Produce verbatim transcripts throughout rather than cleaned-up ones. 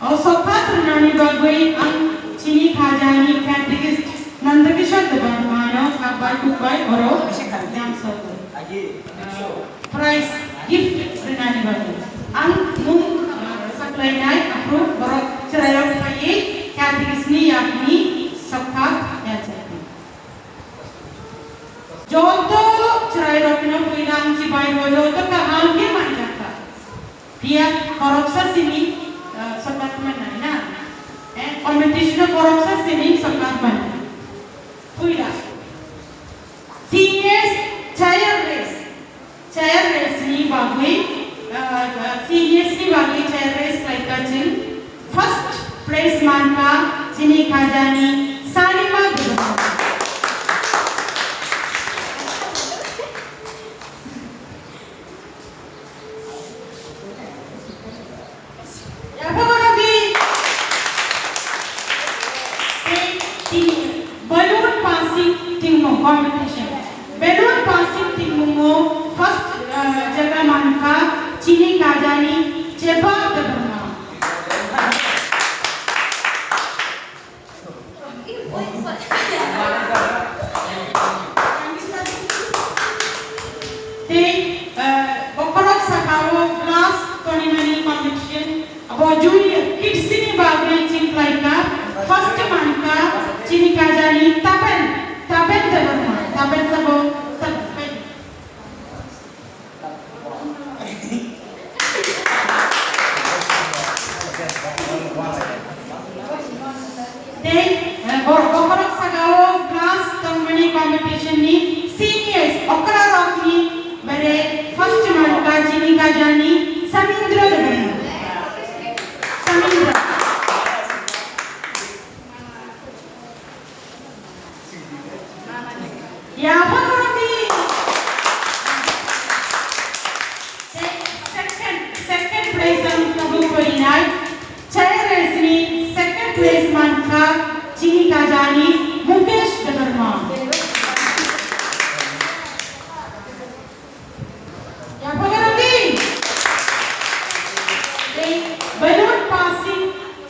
O sokha rwnani bagwi ang chini khajani Catechist Nandakishore Debbarmano kha bai kuk bai oro jam sokha. Prize gift rwnani bagwi ang mung saklainai aphuru borok chwrairok phaiwi Catechist ni yakni sokha yajakha. Joto chwrairokno puila ang chibai rw joto kaham khe manjakha. Phiya khoroksa simi, ah, sokha manai na? Eh, competition o khoroksa simi sokha manai. Puila. Seniors chair race. Chair race ni bagwi, ah, ah, seniors ni bagwi chair race khlaikha chwng. First place mankha chini khajani Salima Debbarma. Yaphago rwdi. Tei tini balloon passing tingmung competition. Balloon passing tingmungo first, ah, jaga mankha chini khajani Chepa Debbarma. Tei, eh, bokhorok sakao glass tonimani competition, abo junior kids ni bagwi chini khlaikha, first mankha chini khajani Tapen, Tapen Debbarma, Tapen sabo, Tapen. Tei, eh, bor-, bokhorok sakao class tongmani competition ni seniors okra rokni bere first mankha chini khajani Samindra Debbarma. Samindra. Yaphago rwdi. Se-, second, second place ang tabuk koinai. Chair race ni second place mankha chini khajani Mukesh Debbarma. Yaphago rwdi. Tei balloon passing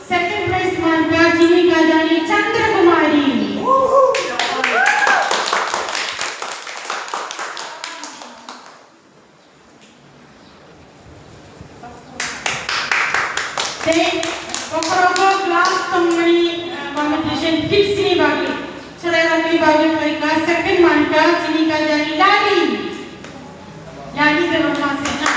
second place mankha chini khajani Chandra Kumari. Tei bokhorogo class tongmani, eh, competition kids ni bagwi, chwrairokni bagwi khlaikha second mankha chini khajani Lali. Lali Debbarma se na.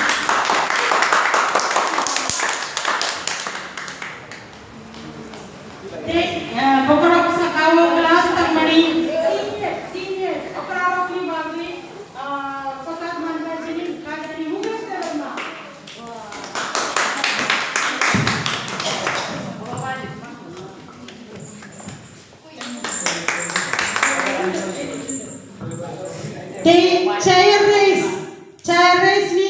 Tei, eh, bokhorok sakao class tongmani senior, senior, okra rokni bagwi, ah, kwchak mankha chini khajani Mukesh Debbarma. Tei chair race, chair race ni,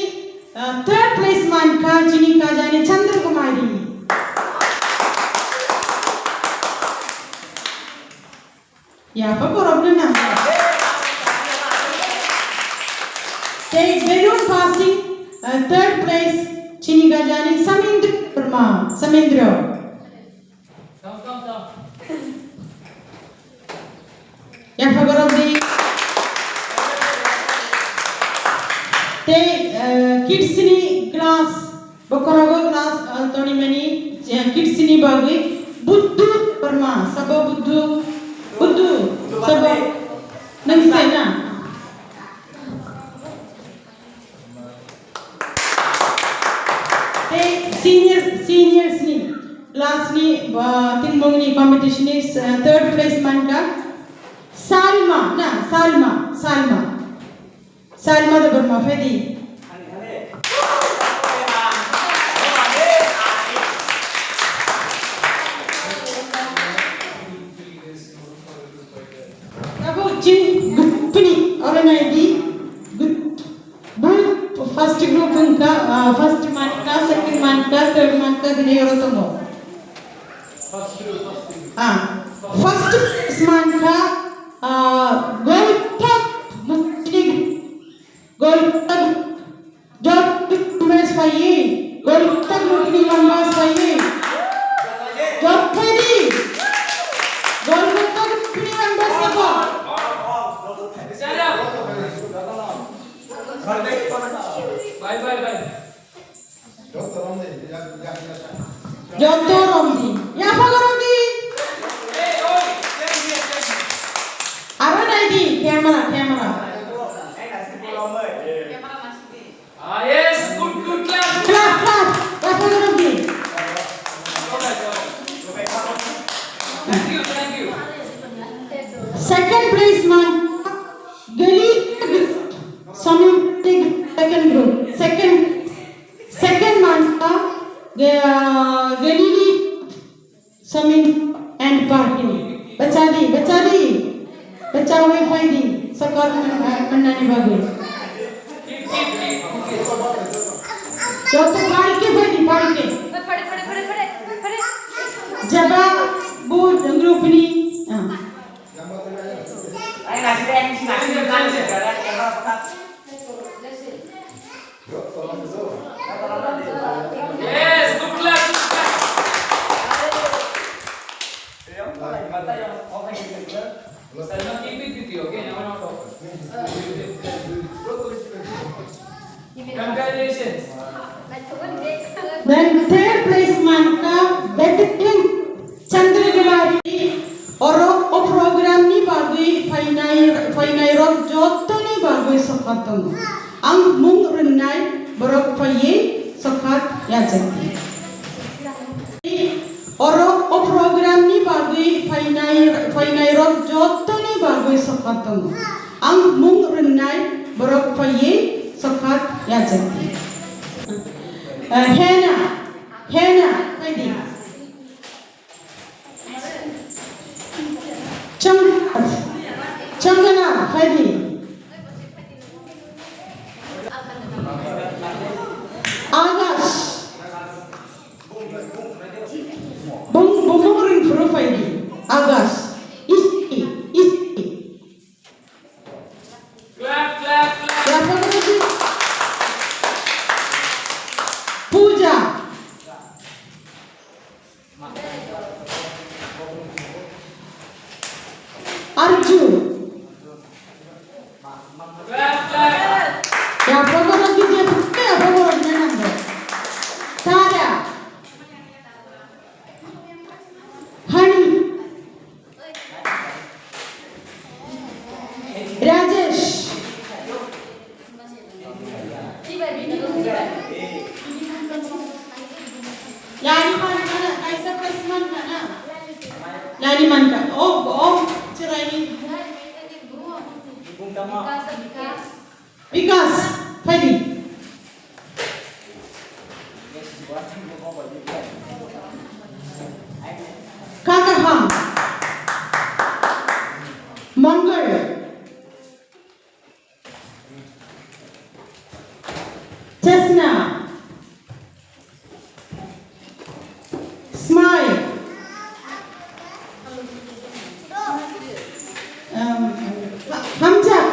ah, third place mankha chini khajani Chandra Kumari. Yapha borok no nang. Tei balloon passing, ah, third place chini khajani Samindra Debbarma, Samindra. Yapha borok di. Tei, eh, kids ni class, bokhorogo class, eh, tonimani, eh, kids ni bagwi Buddu Debbarma, sabo Buddu, Buddu, sabo nang sai na? Tei senior, seniors ni class ni, ah, tinmung ni competition ni, ah, third place mankha Salma, na, Salma, Salma. Salma Debbarma, phaidi. Tabuk chini group ni oro naidi, group, group, first group wngkha, ah, first mankha, second mankha, third mankha, bini oro tongo. Ah, first mankha, ah, Goitok Mukti, Goitok Jot Mukti Mukti Mukti Mukti. Joto romdi. Yaphago romdi. Aro naidi, camera, camera. Ah, yes, good, good clap. Clap, clap. Yaphago romdi. Thank you, thank you. Second place man, Gali Samim, second group. Second, second man, Gali Samim and Parkini. Bachadi, bachadi. Bachawi phaidi. Sakar mannani bagwi. Joto parike phaidi, parike. Jaba bu group ni. Ah. Yes, good clap, good clap. Salma, keep it with you, okay? Never not open. Congratulations. Then third place mankha Betekin Chandra Dewari. Oro o program ni bagwi phainai, phainai rok joto ni bagwi sokat tongo. Ang mung rwnai borok phaiwi sokat yajakdi. Oro o program ni bagwi phainai, phainai rok joto ni bagwi sokat tongo. Ang mung rwnai borok phaiwi sokat yajakdi. Eh, Hena, Hena, phaidi. Chang-, Changana, phaidi. Agas. Bung, bung, bung ring phuru phaidi. Agas. Isti, isti. Clap, clap, clap. Yaphago romdi. Puja. Arju. Clap, clap. Yaphago romdi je, yaphago romdi nanggo. Tara. Hani. Rajesh. Lari mankha na, kaisa kaisa mankha na. Lari mankha. Oh, oh, chiraini. Bikas, phaidi. Kakaham. Mangal. Chesna. Smile. Um, ha-, hamjak.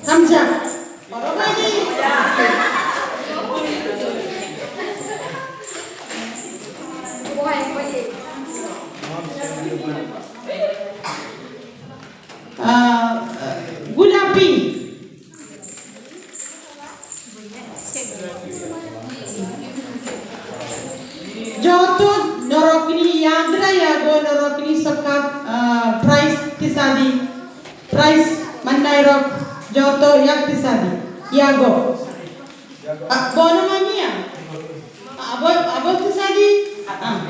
Hamjak. Ah, gulapi. Joto norokni yagra yago norokni sokha, ah, prize tisadi. Prize mannai rok joto yak tisadi. Yago. Ah, bono mamiya. Abo, abo tisadi. Ah.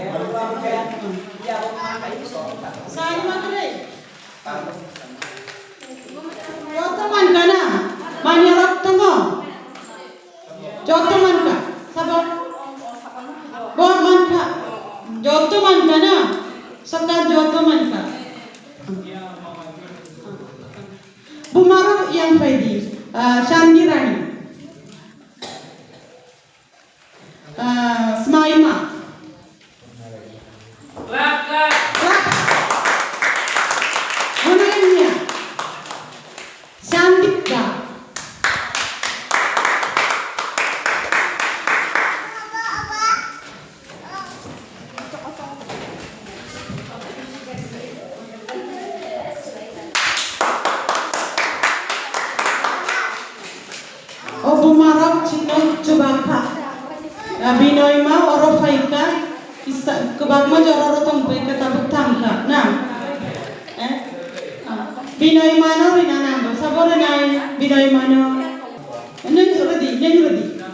Sari magre. Joto mankha na? Manya rok tongo? Joto mankha? Sabo? Bo mankha? Joto mankha na? Saka joto mankha. Bumarok yang phaidi, ah, Shanti Rani. Ah, smaima. Clap, clap. Clap. Gunainya. Shantika. O bumarok Chwng chubak kha. Ah, Binoima oro phai kha. Kisa, kwbangma jora oro tong phai kha, tabuk thang kha, na? Eh? Ah, Binoima no rina nango. Sabo rinai Binoima no? Nwng rwdi, nwng rwdi. Ah.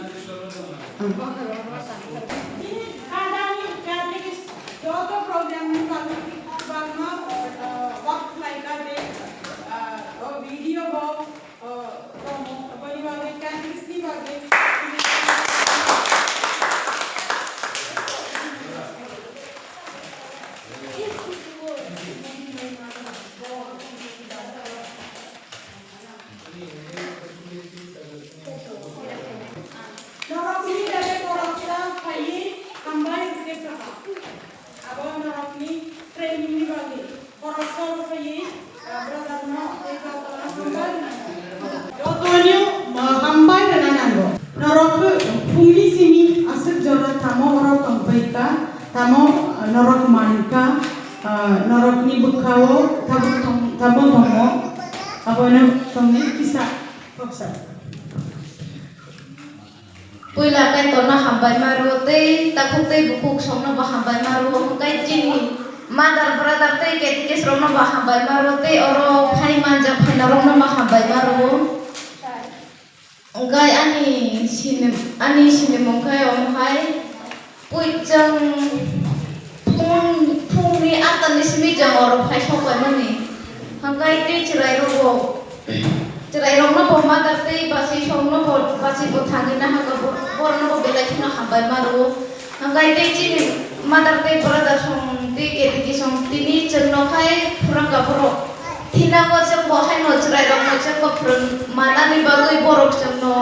Joto program ni bagwi kwbangma, ah, work khlai kha tei, ah, o video bo, ah, tongmo, aboni bagwi countries ni bagwi. Norokni bebak khoroksa phaiwi hambai hwnkhe kaham. Abo norokni training ni bagwi khoroksa rw phaiwi, ah, brother no tei jotono hambai rwna nango. Jotono, ah, hambai rwna nango. Norok phungni simi aswk jora tamo oro tongpai kha, tamo, ah, norok man kha, ah, norokni bwkhao tabuk tong-, tamo tongo. Abono tongwi kisa. Puila Kaitorno hambai ma rwo tei takhuk tei bukhuk songno bo hambai ma rwo, hwnkhe chini mother, brother tei catechist rokno bo hambai ma rwo tei oro phai manjak phainairokno bo hambai ma rwo. Hwnkhe ani sini, ani sinimung khe omo hai. Pui chwng phung, phungni atta ni simi chwng oro phai sok pai mani. Hwnkhe tei chwrai rokbo, chwrai rokno bo mother tei bachwi songno bo bachwi bo thangwi nahaka bo, borokno bo belai kheno hambai ma rwo. Hwnkhe tei chini mother tei brother song tei ketiki song tini chwngno khai phwrwngkha borok. Thinango chwng bo haino chwrairokno chwngno phwrwng manani bagwi borok chwngno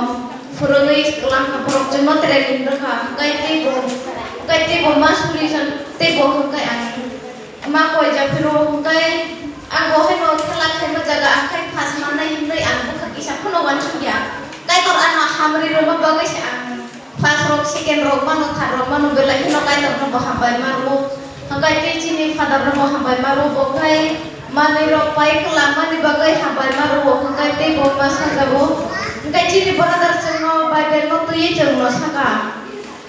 phwrwngwi kwlangkha, borok chwngno training rwkha, hwnkhe teibo, hwnkhe teibo ma suri chwng teibo hwnkhe ang ma koijak phiro, hwnkhe ang bo haino khela khaima jaga ang khai pass mannai hwnwi ang bwkha kisa phano uansukya. Kaitor ano hamri rwma bagwi se ang First rok, second rok mano, third rok mano, belai kheno Kaitorno bo hambai ma rwo. Hwnkhe tei chini father no bo hambai ma rwo, bo khai manwi rok pai kwlangmani bagwi hambai ma rwo, hwnkhe tei bo ma sajago. Hwnkhe chini brother chwngno Bible no twiwi chwngno saka.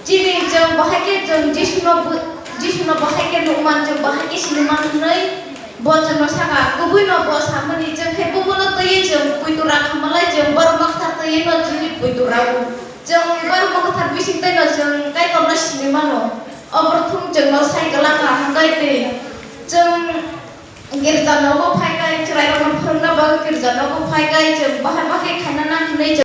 Chini chwng bo hai khe chwng Jisuno bu-, Jisuno bo hai khe nukman, chwng bo hai khe siniman hwnwi bo chwngno saka. Kubui no bo samani chwng khe bubuno twiwi chwng poito ra khamalai, chwng borok nokthar twiwi no chini poito rao. Chwng borokno kwthar bising twi no chwng Kaitorno sini mano. O borok thung chwngno sai kwlak kha, hwnkhe twi chwng girja nogo phai khe chwrairokno phwrwngna bagwi girja nogo phai khe chwng bahai bahai khaina nang hinwi chwng